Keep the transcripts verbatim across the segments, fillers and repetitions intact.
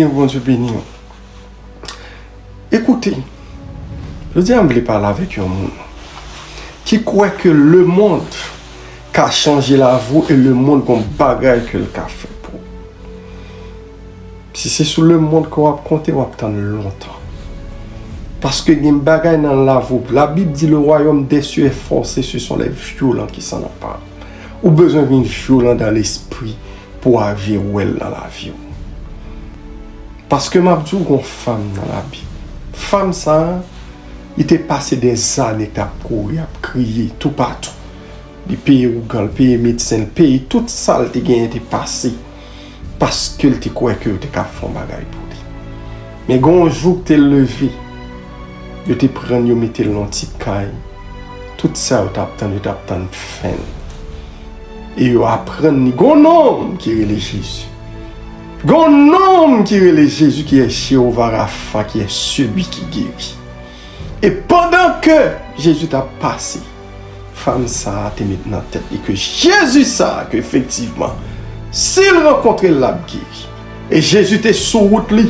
Bondye beni w. Ekoute, jodi a m vle pale avèk yon moun ki kwè ke lemonn ka chanje lavi w e lemonn gon bagay ke l ka fè pou ou. Si se sou lemonn ke w ap konte, w ap tann lontan. Paske gen bagay nan lavi w. Labib di, le royaume des cieux est forcé, ce sont les violents qui s'en emparent. Ou bezwen vin vyolan dan lespri pou w arive wè l nan lavi w. Paske m ap di w, gon fanm nan Labib. Fanm sa a, li te pase dèzane k t ap kouri, ap kriye toupatou. Li peye ougan, li peye medsen, li peye tout sa l te genyen te pase. Paske l te kwè ke yo te ka fè yon bagay pou li. Men gen yon jou k te leve, yo te pran l, yo mete l nan yon ti kay. Tout sa yo t ap tann, yo t ap tann fen l. E yo aprann li, gon nonm ki rele Jezi. Gon nonm ki rele Jezi, qui est Jéhovah Rapha, qui est celui qui guérit. E pandan ke Jezi t ap pase, fanm sa a te met nan tèt li ke Jezi sa a, ke efektivman, si l rankontre l, l ap geri. E Jezi te sou wout li,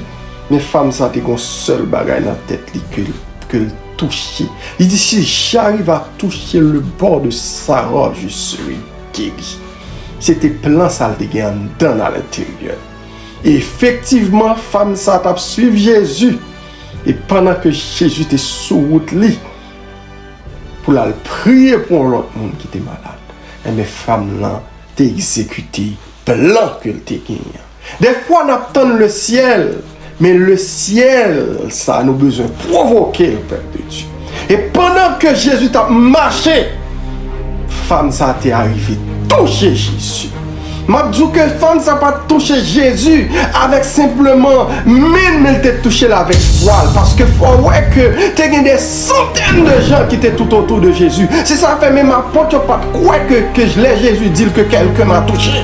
men fanm sa a te gon sèl bagay nan tèt li ke, ke l touche. Li di, si j'arrive à toucher le bord de sa robe, je serai guéri. Se te plan sa l te gen anndan l, alenteryè. E efektivman, fanm sa a t ap swiv Jezi. E pandan ke Jezi te sou wout li pou l al priye pou yon lòt moun ki te malad, enben, fanm lan te egzekite plan ke l te genyen an. Dèfwa, n ap tann le syèl, men le syèl sa, nou bezwen pwovoke l, pèp de Dye. E pandan ke Jezi t ap mache, fanm sa te arive touche Jezi. M ap di w ke fanm sa pa t touche Jezi avèk senpleman men l, men l te touche l avèk fwa l. Paske fò w wè ke te gen de santèn de jan ki te toutotou de Jezi. Se sa k fè menm apot yo pa t kwè ke, ke lè Jezi di l ke quelqu'un m'a touché.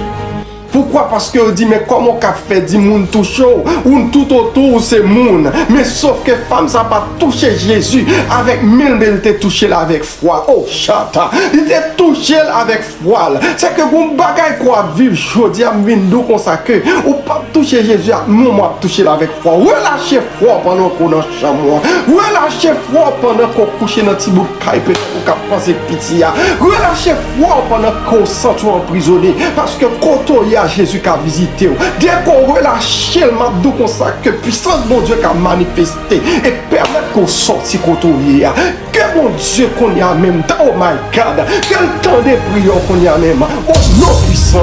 Poukwa? Paske yo di, men kòman w ka fè di moun touche w? Ou toutotou w se moun. Men sof ke fanm sa pa t touche Jezi avèk men l, men l te touche l avèk fwa l. O chata! Li te touche l avèk fwa l. Se ke gon bagay ke w ap viv jodi a, m vin di w konsa ke ou p ap touche Jezi ak men w, w ap touche l avèk fwa w. Relache fwa w pandan ke w nan chanm ou an. Relache fwa w pandan ke w kouche nan ti bout kay petèt ou k ap panse k piti a. Relache fwa w pandan ke w santi w anprizone. Paske kote w ye a, Jezi ka vizite w. Dèyè ke w relache l, m ap di w konsa ke pisans Bondye ka manifeste e pèmèt ke w sòti kote w ye a. Ke Bondye kounye a menm, oh my God, ke l tande priyè w kounye a menm. O non pwisan